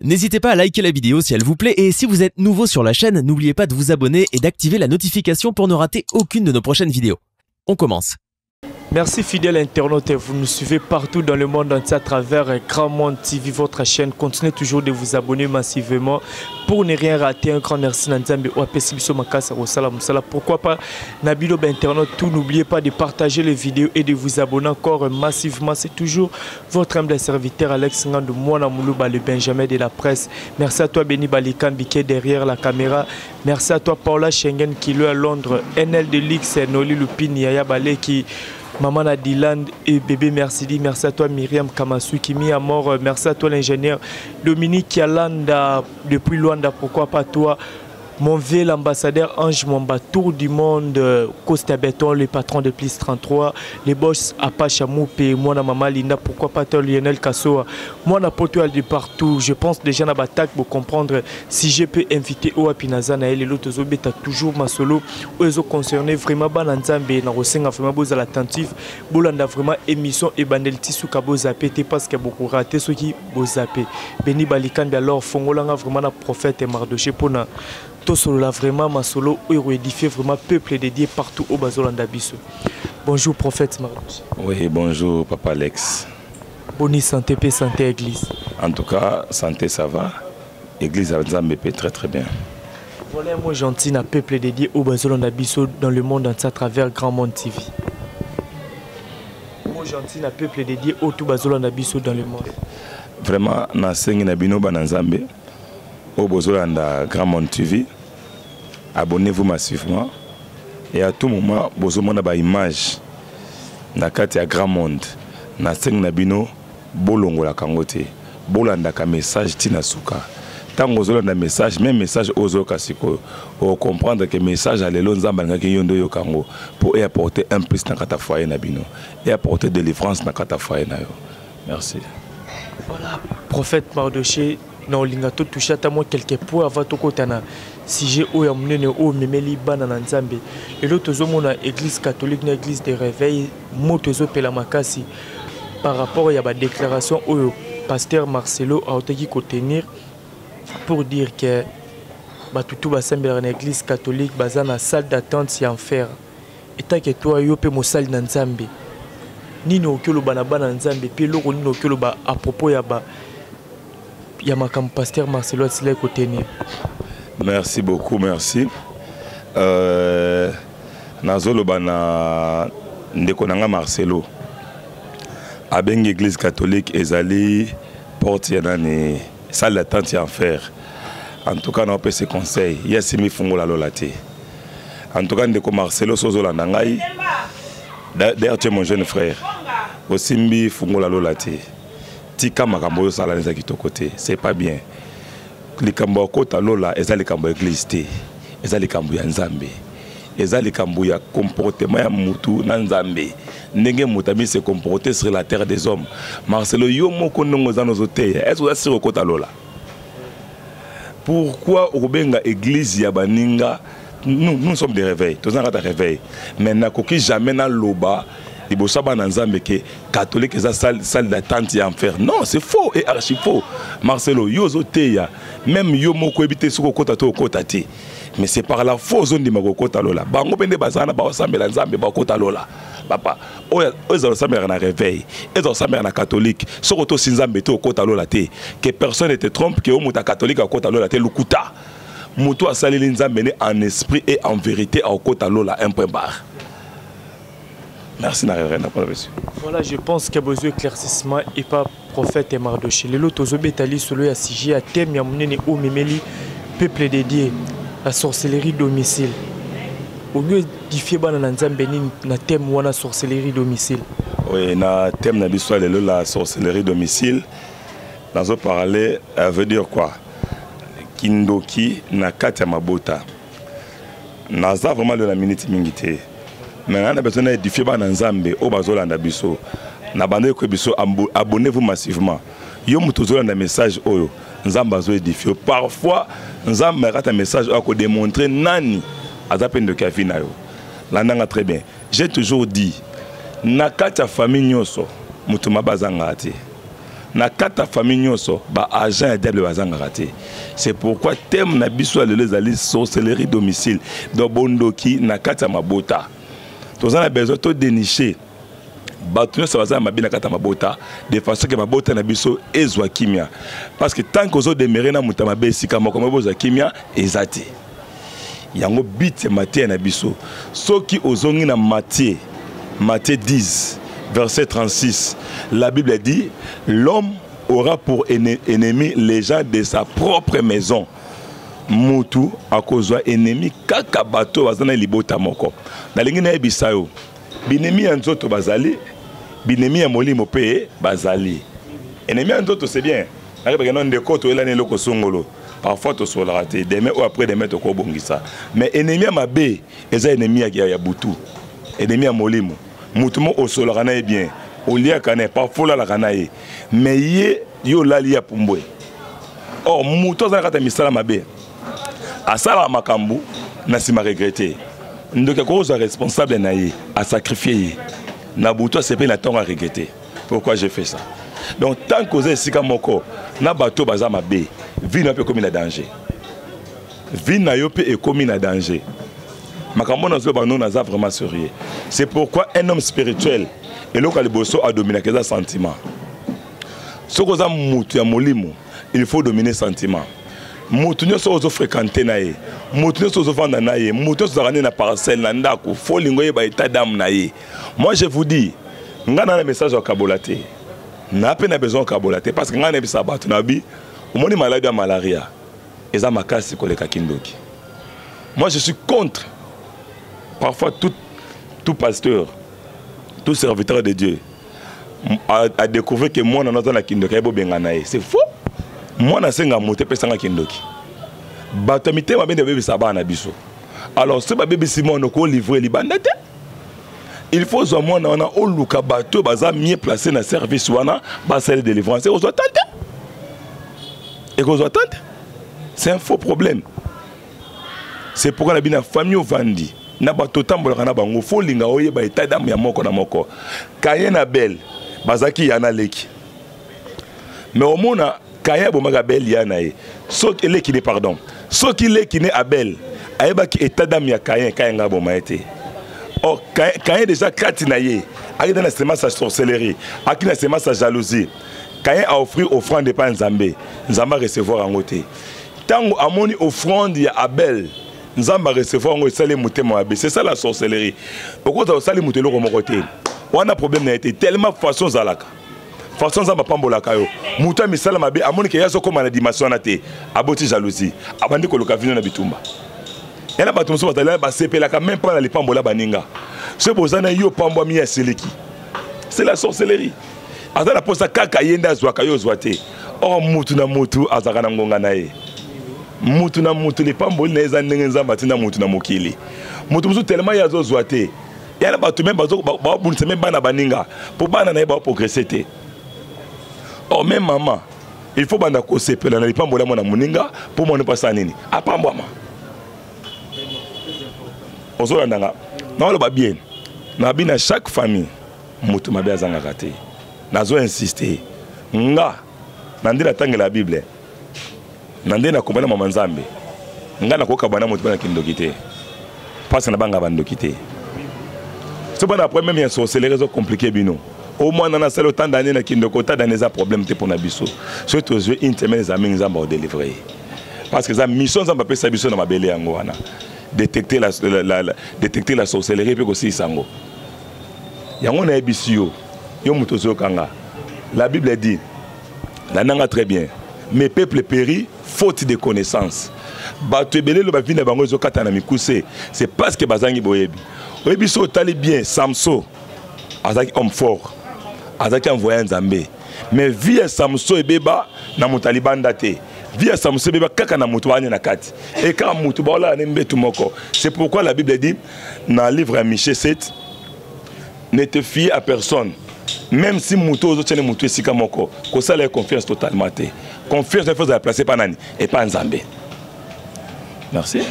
N'hésitez pas à liker la vidéo si elle vous plaît et si vous êtes nouveau sur la chaîne, n'oubliez pas de vous abonner et d'activer la notification pour ne rater aucune de nos prochaines vidéos. On commence. Merci fidèles internautes, vous nous suivez partout dans le monde entier à travers Grand Monde TV, votre chaîne. Continuez toujours de vous abonner massivement pour ne rien rater. Un grand merci na Nzambe oyo apesi biso makasi ya kosala mosala. Pourquoi pas na bino ba internautes, tout n'oubliez pas de partager les vidéos et de vous abonner encore massivement. C'est toujours votre humble serviteur Alex Ngandou, Mwana Moulouba, le Benjamin de la presse. Merci à toi Benny Balikambi qui est derrière la caméra. Merci à toi Paula Schengen qui est à Londres, NL de Lix, Noli Lupini, Yaya Baleki, Maman Adiland et bébé merci. Merci à toi Myriam Kamasu qui mis à mort. Merci à toi l'ingénieur Dominique Yalanda depuis Luanda. Pourquoi pas toi mon vieux l'ambassadeur Ange Mwamba, tour du monde, Costa Beton, le patron de Plus 33, les boss Apache Moupe, moi na maman Linda, pourquoi pas toi Lionel Kassoa, moi na poto de partout, je pense déjà na batak pour comprendre si je peux inviter Oa Pinaza na elle l'autre zobeta toujours ma solo, oyo concerné vraiment bana Nzambe na rosenga vraiment bozala attentif, bolanda vraiment émission et bandel tisu ka bozape te parce que beaucoup raté ceux qui bozape. Beni Balikambi alors fongolanga vraiment na prophète Mardoché pour na tosolola vraiment masolo oyo édifier vraiment peuple dédié partout au bazolanda biso. Bonjour prophète Mardoché. Oui, bonjour papa Alex. Bonne santé pe santé église. En tout cas, santé ça va. Église Nzambe pe très très bien. Voilà moi gentil na peuple dédié au bazolanda biso dans le monde entier à travers Grand Monde TV. Moi gentil na peuple dédié au tout bazolanda biso dans le monde. Vraiment na sengi na bino bana Nzambe au bozolanda Grand Monde TV. Abonnez-vous massivement et à tout moment bozomona ba image na kati ya Grand Monde na sengi na bino bolongola kango te, bolandaka message tina suka. Tango ozolanda message, même message ozoyoka sikoyo, okomprendre que message ya lelo Nzambe alingaki yo nde oyoka yango po e apporter un plus na kati ya foyer na bino, e apporter délivrance na kati ya foyer na yo. Merci. Voilà, prophète Mardoché, na olinga to toucher ata moi quelques points avant tokota na sujet oyo ya monene oyo memeli bana na Nzambe. Lelo tozomona église catholique na église de réveil moto ezopela makasi par rapport ya ba déclaration oyo pasteur Marcelo aotaki kotenir pour dire que batutu basambelaka na église catholique baza na salle d'attente ya enfer. Etake toi yo pe mosali na Nzambe, nini okoki oloba na bana Nzambe pe eloko nini okoki oloba à propos ya ba ya makambo pasteur Marcelo asilaki kotenir? Merci beaucoup, merci. Nazoloba na ndeko na nga Marcelo abengi église catholique ezali porte ya nani, salle d'attente ya enfer. En tout cas naopesa conseil, ye asimi fungola lola te. En tout cas ndeko Marcelo sozolanda ngai, d'ailleurs tu es mon jeune frère, osimbi fungola lola te, tika makambo oyo osala eza kitoko te, c'est pas bien. Likambo ya kota lola eza likambo ya église te, eza likambo ya Nzambe, eza likambo ya comportement ya mutu na Nzambe, ndenge mutu ami se comporter sur la terre des hommes. Marcelo yo moko ndongo oza nozoteya, est-ce que oza sûr okota lola? Pourquoi okobenga église ya baninga? Nous, nous sommes des réveils, toza na kati ya réveil, mais nakoki jamais naloba liboso ya bana Nzambe ke catholique eza salle d'attente ya enfer. Non, c'est faux et archi faux. Marcelo, yo ozoteya, même yo moko oyebi te soki okota to okota te, mais c'est par la foi ozondima kokota lola. Bango mpe nde bazala na baosambela Nzambe bakota lola. Papa, oyo ezala osambelaka na réveil, ezala osambelaka na catholique, soki otosi Nzambe te okota lola te. Que personne ne te trompe ke oyo moto ya catholique akota lola te, lokuta. Moto asaleli Nzambe ne en esprit et en vérité akota lola, un point barre. Merci na révérend pour monsieur. Voilà, je pense qu'il y a besoin d'éclaircissement et pas prophète et Mardoché. Lelo tozo betali solo ya sujet ya thème ya munene o memeli peuple dédié la sorcellerie domicile. Au lieu d'édifier bana na Nzambe nini na thème wana sorcellerie domicile. Oui, na thème na biso lelo la sorcellerie domicile. Nazo parler, veut dire quoi? Kindoki na kati ya mabota. Naza vraiment de la minute mingi te. Mais on a besoin d'édifier bana Nzambe oyo bazolanda biso. Na bande ko biso abonnez-vous massivement. Yo mutu ozolanda message oyo Nzambe azo édifier. Parfois Nzambe akata message oyo ako démontrer nani aza pe ndoki ya vie na yo. Landanga très bien. J'ai toujours dit na kati ya famille nyonso mutu mabe azangaka te. Na kati ya famille nyonso, ba agent ya diable bazangaka te. C'est pourquoi thème na biso ya lelo ezali sorcellerie domicile, donc bondoki na kati ya mabota. Toza na besoin to dénicher bato nyonso baza na mabe na kati ya mabota, de façon ke mabota na biso ezwa kimia. Parce que tant que ozo demeurer na moto ya mabe esika moko, moye bozwa kimia eza te. Yango but ya mateya na biso. Soki ozongi na Matthieu, Matthieu 10 verset 36, la Bible dit l'homme aura pour ennemi les gens de sa propre maison. Mutu akozwa ennemi kaka bato baza na libota moko. Nalingi nayebisa yo, binemi ya nzoto bazali, binemi ya molimo pe bazali. Ennemi ya nzoto c'est bien. Nakebaka no ndeko toyelani eloko songolo. Parfois tosololaka te, demain ou après demain tokobongisa. Mais ennemi ya mabe eza ennemi ya butu, ennemi ya molimo. Mutu moko osololaka na ye bien, oliaka na ye, parfois olalaka na ye, mais ye yo olali ya pumbwe. Or mutu aza na kati ya misala mabe, asalaka makambo na nsima regretter. Ndoki akozwa responsable na ye, asacrifier ye na butu, asepeli na ntongo aregretter. Pourquoi j'ai fait ça? Donc tant que oza esika moko na bato baza mabe, vie na yo mpe ekomi na danger. Vie na yo mpe ekomi na danger. Makambo nazoloba no naza vraiment sérieux. C'est pourquoi un homme spirituel eloko ya liboso adominaka eza sentiment. Soki oza mutu ya molimo, il faut dominer sentiment. Mutu nyonso ozo fréquenter na ye, mutu nyonso ozovanda na ye, mutu nyonso ozalaka nde na parcelle na ndako, fo olingo oyeba état d'âme na ye. Moi je vous dis, nga na message ya kabola te, na pe na besoin ya kabola te, parce que nga nayebisa bato na bi, omoni maladie ya malaria eza makasi koleka kindoki. Moi je suis contre parfois tout pasteur, tout serviteur de Dieu a découvert que mwana naza na kindoki, aye bobenga na ye. C'est faux. Mwana asenga moto epesanga kindoki. Bato ya mitema mabe nde babebisa bana na biso. Alors soki babebisi mwana, okolivre libanda te. Il faut ozwa mwana wana, oluka bato oyo baza mieux placé na service wana, basali délivrance. Ekozwa tante, ekozwa tante. C'est un faux problème. C'est pourquoi na bino na famille ovandi na bato otambolaka na bango, fo olinga oyeba état d'âme ya moko na moko. Caïn na Abel bazalaki ya na leki, mais omona Caïn abomaka Abel ya na ye, soki leki ne, pardon, soki leki ne Abel ayebaki état d'âme ya Caïn, Caïn nga aboma ye te. Or Caïn déjà kati na ye akita na semence ya sorcellerie, akita na semence ya jalousie. Caïn a offert offrande epai Nzambe, Nzambe a recevoir yango te. Ntango amoni offrande ya Abel, Nzambe a recevoir yango, esali motema mabe. C'est ça la sorcellerie. Okozala osali moto eloko moko te, wana problème na ye te. Tellement façon ozalaka, façon Nzambe apambolaka yo, moto ya misala mabe amoni ke ye azokóma na dimension wana te, aboti jalousie, abandi koluka vino na bitumba. Ya na bato mosusu bazali basepelaka même mpo na lipambola baninga. Soki boza na yo pambwami ya seleki, c'est la sorcellerie. Aza na posa kaka ye nde azwaka, yo ozwa te. Or mutu na mutu azalaka na ngonga na ye, mutu na mutu lipamboli na ye eza ndenge Nzambe atinda mutu na mokili. Mutu mosusu tellement ye azozwa te, ya na bato meme babundisa meme bana baninga mpo bana na ye baprogresse te. Or même mama, il faut banda kosepela na lipamboli ya mwana moninga mpo mwana mpo asala nini, apambwama. Ozolanda nga naoloba bien, nabi na chaque famille moto mabe azangaka te. Nazo insister nga na nde natangela Bible, na nde nakombana mama Nzambe, nga nakokaba na moto mpe na kindoki te, parce na banga bandoki te. So bana problème ya sorcellerie ezo compliquer bino. Au moins nana sala autant d'années na kindoki, autant d'années eza problème te mpona biso. Soki tozwi une semaine eza mingi, Nzambe akodélivre ye, parce que eza mission Nzambe apesa biso na mabele. Yango wana détecter la sorcellerie mpe kosilisa yango. Yango nayebisi yo, yo moto ozokanga, la Bible dit landanga très bien: mes peuples périt faute de connaissance. Bato ebele lo bavi na bango ezokata na mikuse, c'est parce que bazangi boyebi. Oyebi, so otali bien, Samson azalaki homme fort, azalaki envoyé Nzambe, mais vie ya Samson ebeba na moto alibanda te. Vie ya Samson ebeba kaka na moto wana na kati, e kaka moto baolala ne mbetu moko. C'est pourquoi la Bible dit na livre ya Michée 7: ne te fie à personne. Même si moto ozotiana moto esika moko, kosala ye confiance totalement te. Confiance il faut ozala place epa nani? Epa Nzambe. Merci.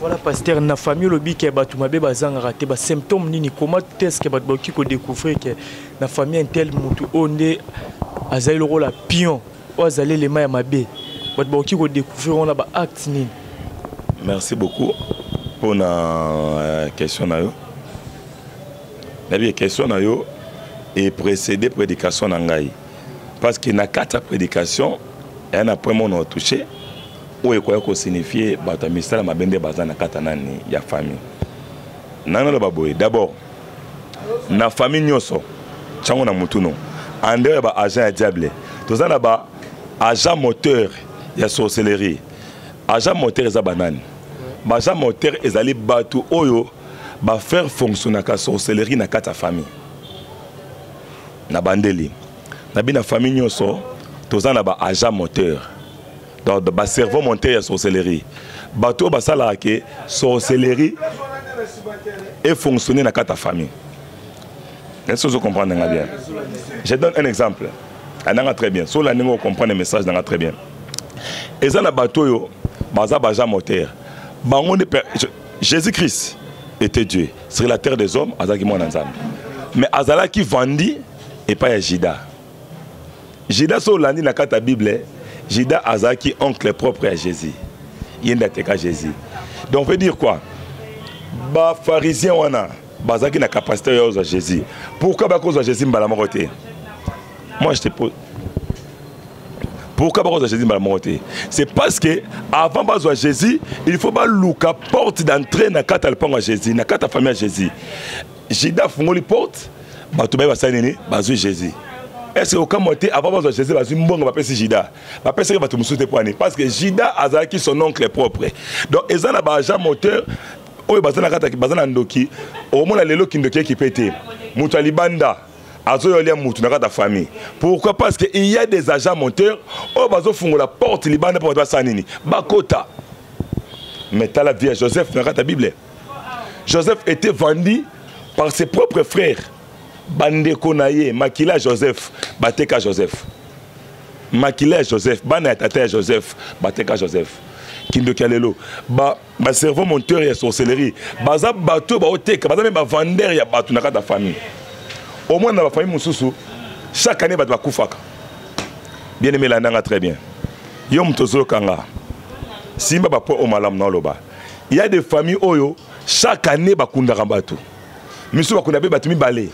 Voilà, pasteur, na famille olobi ke bato mabe bazangaka te. Basymptôme nini? Comment est ce que bato bakoki kodécouvrir ke na famille un tel motu oyo nde Azali lokola pion oyo azali elema ya mabe, bato bakoki kodécouvrir wana baacte nini? Merci beaucoup mpona question na yo. Nayebi question na yo eprécédé prédication na ngai, parce que na kati ya prédication eya na point moko na otouche oyo ekoya kosignifie bato ya misala mabe nde baza na kati ya nani, ya famille. Nanga naloba boye: d'abord, na famille nyonso, ntiango na mutuno, en dehors ya baagent ya diable, toza na baagent moteur ya sorcellerie. Agent moteur eza banani? Baagent moteur ezali bato oyo bafaire fonctionnaka sorcellerie na kati ya famille. Na bandeli na bino, na famille nyonso toza na baagent moteur, donc bacerveau moteur ya sorcellerie, bato oyo basalaka ke sorcellerie efonctionne na kati ya famille. Est-ce que vous comprenez bien? Je donne un exemple ananga très bien, so olandi ngo, comprendre message nanga très bien. Eza na bato oyo baza baagent moteur. Bango nde, Jésus Christ était Dieu sur la terre des hommes, azalaki mwana Nzambe, mais azalaki vendu epai ya Judas. Judas, so olandi na kati ya Bible, Judas azalaki oncle propre ya Jésus, ye nde ateka Jésus. Donc on veut dire quoi? Bapharisien wana bazalaki na capacité oyo ozwa Jésus. Pourquoi bakozwa Jésus mbala moko te? Moi, je te pose: pourquoi bakozwa Jésus mbala moko te? C'est parce que avant bazwa Jésus, il faut baluka porte d'entrée na kati ya lopango ya Jésus, na kati ya famille ya Jésus. Judas afungoli porte, bato baye, basali nini? Bazwi Jésus. Est ce que okamwa te? Avant bazwa Jésus, bazwi mbongo, bapesi Judas, bapesaki bato mosusu te. Po ani? Parce que Judas azalaki son oncle propre. Donc eza na baagent moteur oyo baza na kati, baza na ndoki. Omona lelo kindoki ekipe te, moto ya libanda azoyolia mutu na kati ya famille. Pourquoi? Parce que il y a des agents moteurs oyo bazofungola porte libanda mpo bato basala nini? Bakota. Mais tala vie ya Joseph na kati ya Bible. Joseph était vendu par ses propres frères, bandeko na ye, makila ya Joseph. Bateka Joseph, makila ya Joseph, bana ya tata ya Joseph bateka Joseph. Kindoki ya lelo, bacerveau ba moteur ya sorcellerie baza bato oyo baoteka, baza mpe bavendeur ya bato na kati ya famille. Omona na bafamille mosusu, chaque année bato bakufaka. Bien aimé, landanga très bien. Yo moto ozokanga, simba bapoint oyo malamu na oloba. Il y a des familles oyo chaque année bakundaka bato, misusu bakunda mpe bato mibale.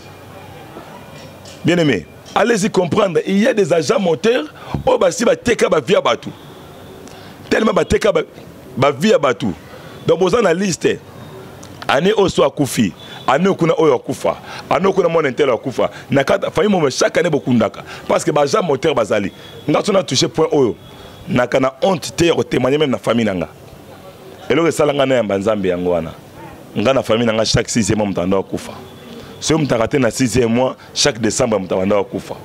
Bien aimé, allez-y comprendre: il y a des agents moteurs oyo basi bateka bavie ya bato, tellement bateka bavie ya bato. Donc boza na liste: année oyo so akufi, année oyo kuna oyo akufa, année oyo kuna mwana intelo akufa. Na kati famille momo, chaque année bokundaka, parce que baagent moteur bazali. Nga so na touche point oyo, naka na honte te ya kotémoigne même na famille na nga. Eloko esala nga na yamba Nzambe, yango wana. Nga na famille na nga, chaque sixième mois moto anda akufa. Soki moto aka te na sixième mois, chaque décembre moto abanda akufa.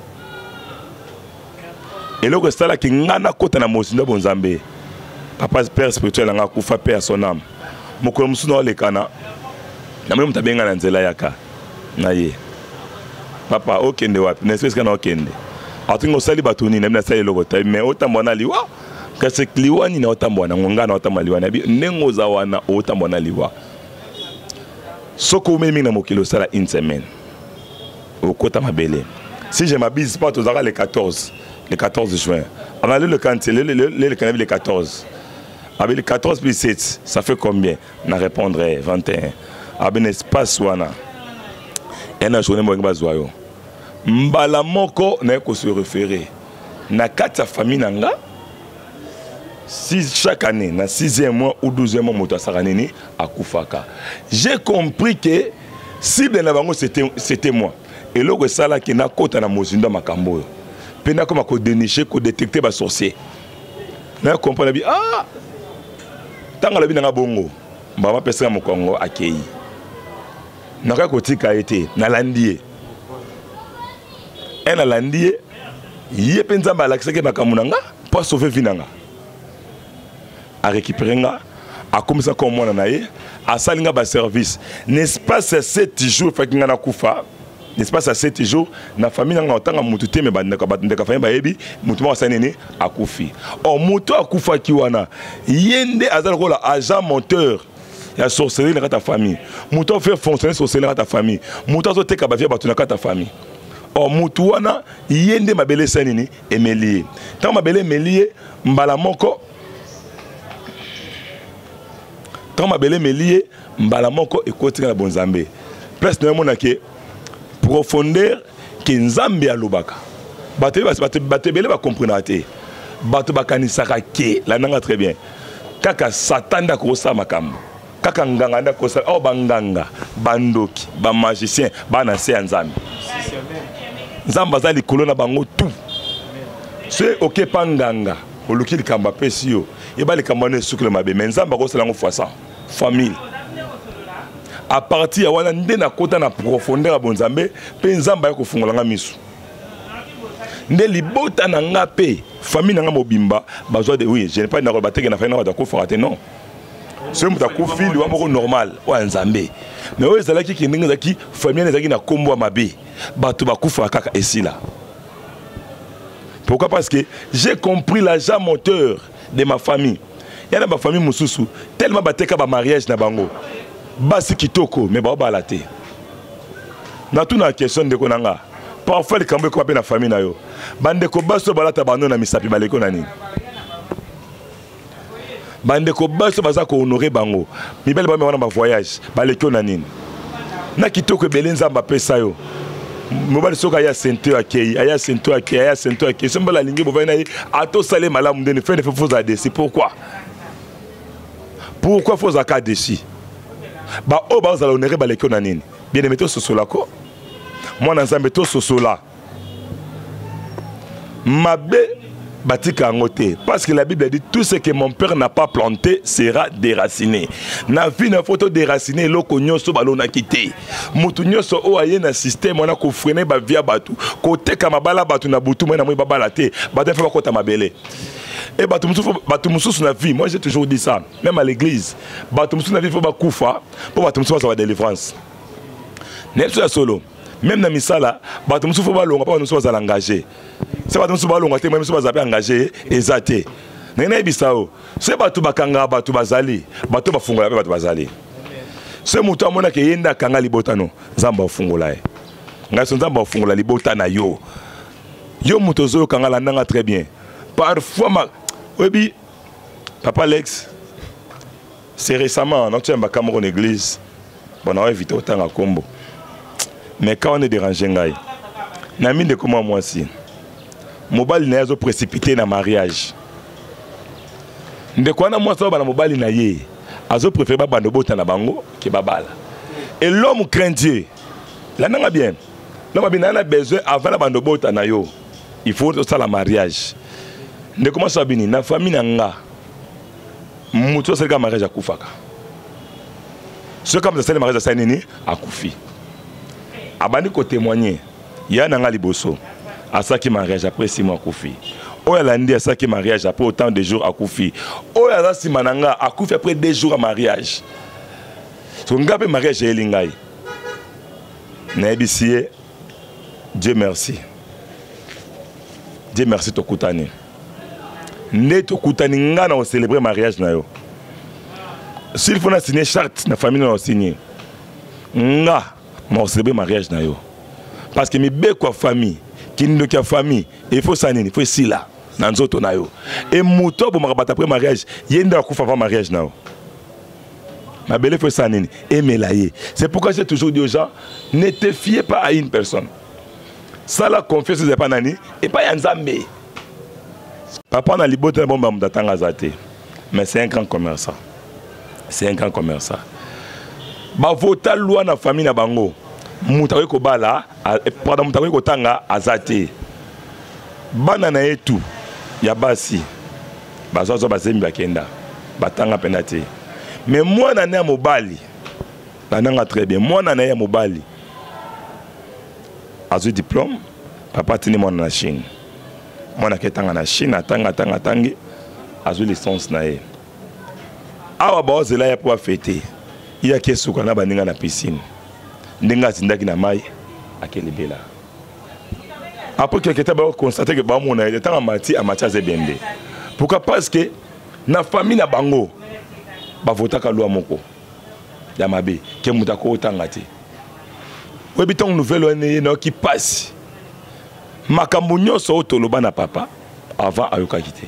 Eloko esalaki nga nakota na mozindo ya bonzambe, papa père spirituel nanga akufa, paix à son âme. Mokolo mosusu naolekana, namoni moto abenga na nzela, yaka na ye. Papa, okende wapi? Na espèce kana okende, atinga osali bato nini? Nabi nasali eloko te, mais otambola na liwa. Kasi liwa nini otambola nango? Ngai na otambola liwa, nayebi ndenge oza wana, otambola na liwa. Soki omemi mingi na mokili, osala une semaine, okota mabele. Si je m'abuse pas, tozalaka le 14, le 14 juin. On le 4, le le 14. Avec le 14 plus 7, ça fait combien? Na répondre 21. Abe na espace wana ya na journée moyenge bazwa yo mbala moko. Naye kose référer na kati ya famille na nga, si chaque année na sixième mois ou 12e mois moto asaka nini, akufaka. J'ai compris que cible na bango, c'était moi. Eloko esalaki nakota na mozindo ya makambo oyo mpe nakoma kodénicher, kodétecter basorcier, na comprendre bi ah, ntango alobi nanga bongo, mbama apesaka mokongo, akei. Nakoki kotika ye te, nalandi ye. E nalandi ye, ye mpe Nzambe alakisaki makambo na nga mpo asauve vie na nga, arécupéré nga, akomisa ko mwana na ye, asali nga baservice. N'est-ce ya 7 jours efaki nga nakufa. N'est-ce ya 7 jours, na famille nanga otanga mutu te, me bandeko famille bayebi mutu moko asali nini, akufi. Or moto akufaki wana, ye nde aza lokola agent moteur ya sorcellerie na kati ya famille, moto afaire fonctionner sorcellerie na kati ya famille, moto azoteka bavie ya bato na kati ya famille. Or mutu wana ye nde mabele esa nini emeli ye. Ntango mabele emeli ye mbala moko, ntango mabele emeli ye mbala moko ekotika na bonzambe. Place na yo ke profondeur ke Nzambe alobaka. Bato bato ebele ba comprenaka te. Bato bakanisaka ke landanga très bien. Kaka Satan nde akosala makambo. Kaka nganga nde akosala. Oh banganga, bandoki, ba magicien, bana se ya Nzambe. Nzambe aza likolo na bango tout. Soki okepa nganga, oluki likambo apesi yo, yeba likambo wana esukela mabe, mais Nzambe akosala yango fois 100, fois 1000. À partir ya wana nde nakota na profondeur ya bonzambe mpe Nzambe aya kofungola nga misu. Nde libota na nga mpe famille na nga mobimba bazwa de oui, je n'ai pas nakoloba te ke na famille na bato akufaka te, non. Soki moto akufi liwa moko normal oyo ya Nzambe, mais oyo ezalaki ke ndenge ezalaki famille wana ezalaki na kombo ya mabe, bato bakufaka kaka esila. Pourquoi? Parce que j'ai compris l'agent moteur de ma famille. Ya na ba famille mosusu tellement bateka ba mariage na bango, basi kitoko mais baobala te. Natuna question ndeko na nga, parfois likambo ekoma mpe na famille na yo, bandeko basi oyo balata bano na misapi baleko na nini? Bandeko basi baza kohonore bango, mibali bamema wana ba voyage baleki yo na nini? Na kitoko ebele Nzambe apesa yo. Mobali soki aya sento akei, aya sento akei, aya sento akei, soki mobali alingi bovandi na ye atosala ye malamu ndeni fene fe fozala desi. Pourquoi? Pourquoi fozala ka desi? Baoyo bazala honore baleki yo na nini? Bien aimé, tososola ko mwana Nzambe, tososola mabe batika yango te, parce que la Bible dit tout ce que mon père n'a pas planté sera déraciné. Na vie na photo déraciné eloko nyonso balonaki te. Mutu nyonso oyo aye na système wana kofrene ba via bato, koteka mabala bato na butu moi na moi babala te, bato fa bakota mabele. Et bato mosusu, bato mosusu na vie, moi j'ai toujours dit ça, même à l'église, bato mosusu na vie faut bakufa po bato mosusu bazwa ba délivrance. Na biso ya solo, même na misala, bato mosusu faut balonga po bato mosusu bazala engagé. Se bato mosusu balonga te, moi mosusu bazala mpe engagé eza te. Ndenge nayebisa yo, se bato bakangaka bato bazali, bato bafungola mpe bato bazali. Se moto amonaka ye nde akanga libota no, Nzambe afungola ye. Ngai so Nzambe afungola libota na yo. Yo moto ozoyoka nga, landanga très bien. Parfois ma oyebi papa Alex, c'est récemment na toyamba ka moko na église, bon na éviter otanga kombo, mais quand on est dérangé ngai na mi ndeko mwa mwasi, mobali na ye azo précipité na mariage. Ndeko wana mwasi oyo bana mobali na ye azo préféré babanda obota na bango ke babala. Et l'homme craint Dieu, landanga bien, l'homme abi na besoin avant na banda obota na yo, il faut tosala mariage. Ndeko mwasi abini na famille na nga, moto asalika mariage akufaka. Soki moto asali mariage asali nini, akufi. Abandi kotémoigner ya na nga liboso asalaki mariage après 6 mois akufi. Oyo alandi asalaki mariage après autant de jours akufi. Oyo aza nsima na nga akufi après 2 jours ya mariage. So nga mpe mariage eyeli ngai, nayebisi ye Dieu merci, Dieu merci, tokutani nde tokutani, nga na kocélébrer mariage na yo. S'il faut na signer charte na famille na signer, nga na kocélébrer mariage na yo, parce que mibeko ya famille, kindoki ya famille, il faut sa nini, faut esila na nzoto na yo. E moto abomaka bato après mariage, ye nde akufa avant mariage na yo. Mabele faut esa nini, emela ye. C'est pourquoi j'ai toujours dit aux gens, ne te fiez pas à une personne, sala confiance epa nani, epai ya Nzambe. Papa na libota na bomba moto atanga aza te, mais c'est un grand commerçant, c'est un grand commerçant. Bavota loi na famille na bango, moto akoki kobala, pardon, moto akoki kotanga aza te. Bana na ye tu ya basi bazwazwa bazembi bakenda batanga mpena te, mais mwana na ya mobali, landanga très bien, mwana na ye ya mobali azwi diplôme, papa atindi mwana na Chine. Mwana aketanga na Chine, atanga atanga atangi, azwi licence na ye. Awa baozela ye mpo afete, ye ake suka na baninga na piscine, ndenge azindaki na mai akelibela. Après quelque temps bakonstate ke bamona ye ntango amati, amati aza ebembe. Pourquoi? Parce que na famille na bango bavotaka loi moko ya mabe ke moto akotanga te. Oyebi ntango nouvelle wana ye nayoki mpasi. Makambo nyonso oyo toloba na papa avant ayokaki te.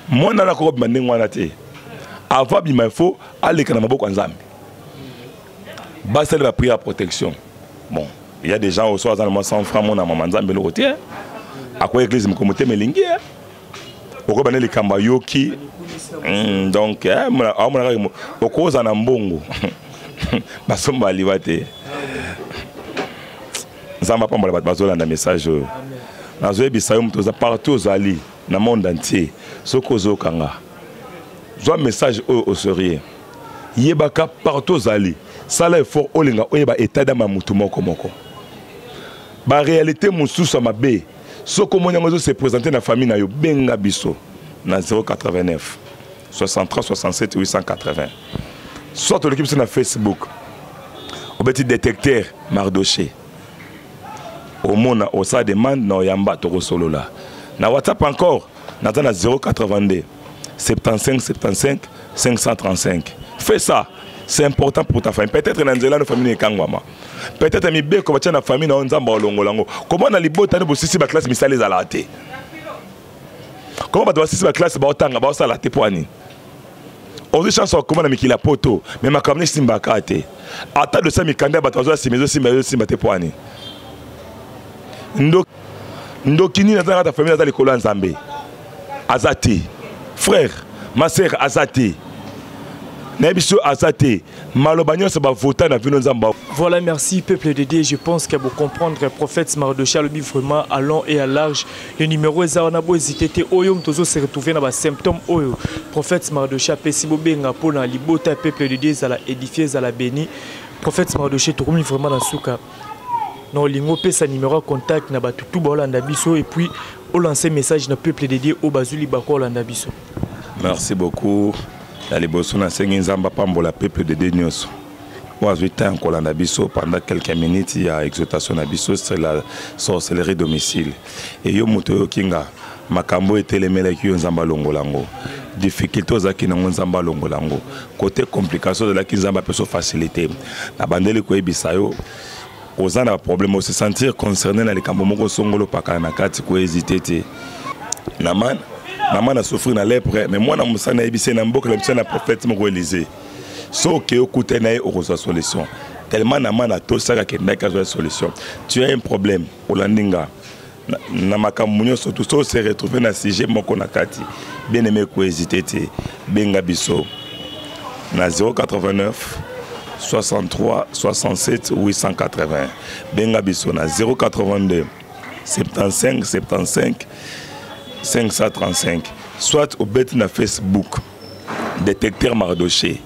Mwana na kobima ndenge wana te. Avant bima il faut aleka na maboko ya Nzambe. Basali ba prière ya protection. Bon, il y a des gens oyo aza na mwa 100 francs mona mama Nzambe eloko te. Akoya église moko motema elingi. Okoyeba nde likambo ayoki. Donc, aomona kaka okoza na mbongo. Basomba liwa te. Nzambe apambola bato bazolanda message oyo. Nazoyebisa yo moto oza partout ozali na monde entier, soki ozokanga zwa message oyo au sérieux. Yebaka partout ozali, sala effort olinga oyeba état d'âme ya motu moko moko. Ba réalité mosusu ya mabe soki omoni yango ezo se présenter na famille na yo, benga biso na 089 63 67 880. Soit oluki biso na Facebook, obeti détecteur Mardoché, omona osala demande na oyamba tokosolola. Na WhatsApp encore naza na 082 75 75 535. Fais ça, c'est important pour ta famille. Peut-être na nzela no famille ekangwama, peut-être mibeko batia na famille na yo Nzambe alongola yango. Comment na libota no bosisi ba classe misala ezalaka te? Comment bato basisi ba classe baotanga baosala te po ani? Ozwi chance okoma na mikili ya poto, mais makambo nde esimbaka te. Ata dosa mikanda ya bato bazwa nsima ezosimba ezosimba te po ani? Ndoki nini aza na kati ya famille aza likolo ya Nzambe? Aza te. Frère, ma sœur, aza te. Nayebi so aza te. Maloba nyonso bavota na bino Nzambe. Voilà, merci peuple de Dieu. Je pense que vous comprendre prophète Mardoché alobi vraiment à long et à large. Le numéro eza wana, bo hésiter te. Oyo moto ozo se retrouver na ba symptômes oyo prophète Mardoché apesi, bobenga mpona libota ya peuple de Dieu ezala édifié, ezala béni. Prophète Mardoché, tokomi vraiment na suka. Na olingo opesa numéro ya contact na bato tu baolanda biso et puis olancer message na peuple de Dieu oyo bazwi libako olanda biso. Merci beaucoup. Na liboso nasengi Nzambe apambola peuple de Dieu nyonso oyo azwi temps ya kolanda biso pendant quelques minutes ya exhortation na biso sur la sorcellerie domicile. E yo moto oyoki nga makambo etelemelaki yo, Nzambe alongola yango. Difficulté ozalaki nango, Nzambe alongola yango. Côté complication ozalaki, Nzambe apesa facilité. Na bandeli koyebisa yo oza na problème, ose sentir concerné na likambo moko songolo pakala na kati, kohésite te. Naman mama na souffrir na lèpre, mais mwana mosala nayebisi ye na mboka na biso na prophète moko Élisée, soki okutani na ye okozwa solution. Tellement Naman atosaka, akendaki azwa solution. Tu as un problème, olandi nga na makambo nyonso tu, so se retrouve na sujet moko na kati, bien aimé, kohésite te, benga biso na 089 63 67 880. Benga biso na 082 75 75 535. Soit obeti na Facebook détecteur Mardoché,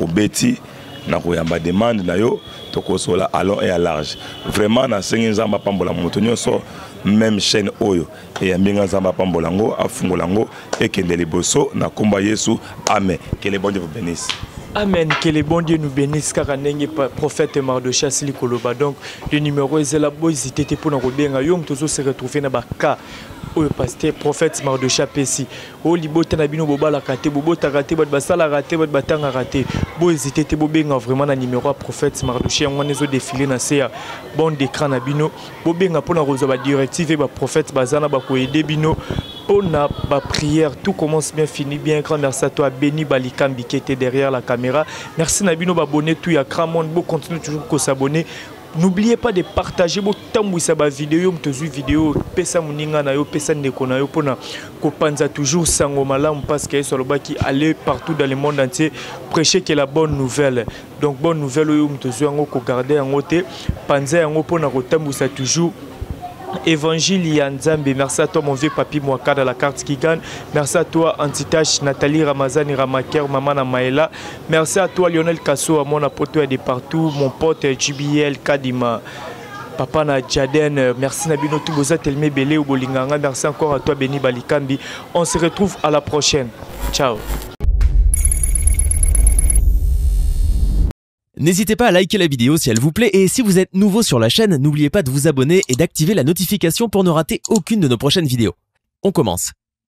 obeti na koyamba demande na yo, tokosola à long et à large. Vraiment nasengi Nzambe apambola moto nyonso. Même chaîne oyo eyambi nga, Nzambe apambola yango, afungola yango, ekende liboso na nkombo ya Yesu. Amen. Que le bon Dieu vous bénisse. Amen, que le bon Dieu nous bénisse. Kaka ndenge prophète Mardoché asili koloba. Donc le numéro ezela, bo hésiter te mpona kobenga yo moto ozo se retrouver na baka oyo pasteur prophète Mardoché apesi. Oyo libota na bino bobalaka te, bobotaka te, bato basalaka te, bato batangaka te, bo hésiter te, bobenga vraiment na numéro ya prophète Mardoché. Yango wana ezodéfile na se ya bande d'écran na bino. Bobenga mpona kozwa badirective. Baprophète baza na bakoaider bino mpona baprière. Tout commence bien, finit bien. Grand merci à toi Béni Balikambi qui était derrière la caméra. Merci na bino baabonnés tout ya Grand Monde. Bo continue toujours kos'abonner. N'oubliez pas de partager, botambwisa bavideo. Moto ozwi video, pesa moninga na yo, pesa ndeko na yo mpona kopanza toujours sango malamu, parce que Yesu alobaki: aller partout dans le monde entier, prêcher que la bonne nouvelle. Donc bonne nouvelle oyo, moto ozwi yango, kogarder yango te, panza yango mpona kotambwisa toujours évangile ya Nzambe. Merci à toi mon vieux papi Mwakada, la carte qui gagne. Merci à toi Antitache Nathalie Ramazani Ramaker, maman na Maëla. Merci à toi Lionel Kasso, à mon apoto de partout, mon pote JBL Kadima, papa na Jaden. Merci na bino tout boza tellement belé ou bolinganga. Merci encore à toi Béni Balikambi. On se retrouve à la prochaine. Ciao. N'hésitez pas à liker la vidéo si elle vous plaît et si vous êtes nouveau sur la chaîne, n'oubliez pas de vous abonner et d'activer la notification pour ne rater aucune de nos prochaines vidéos. On commence.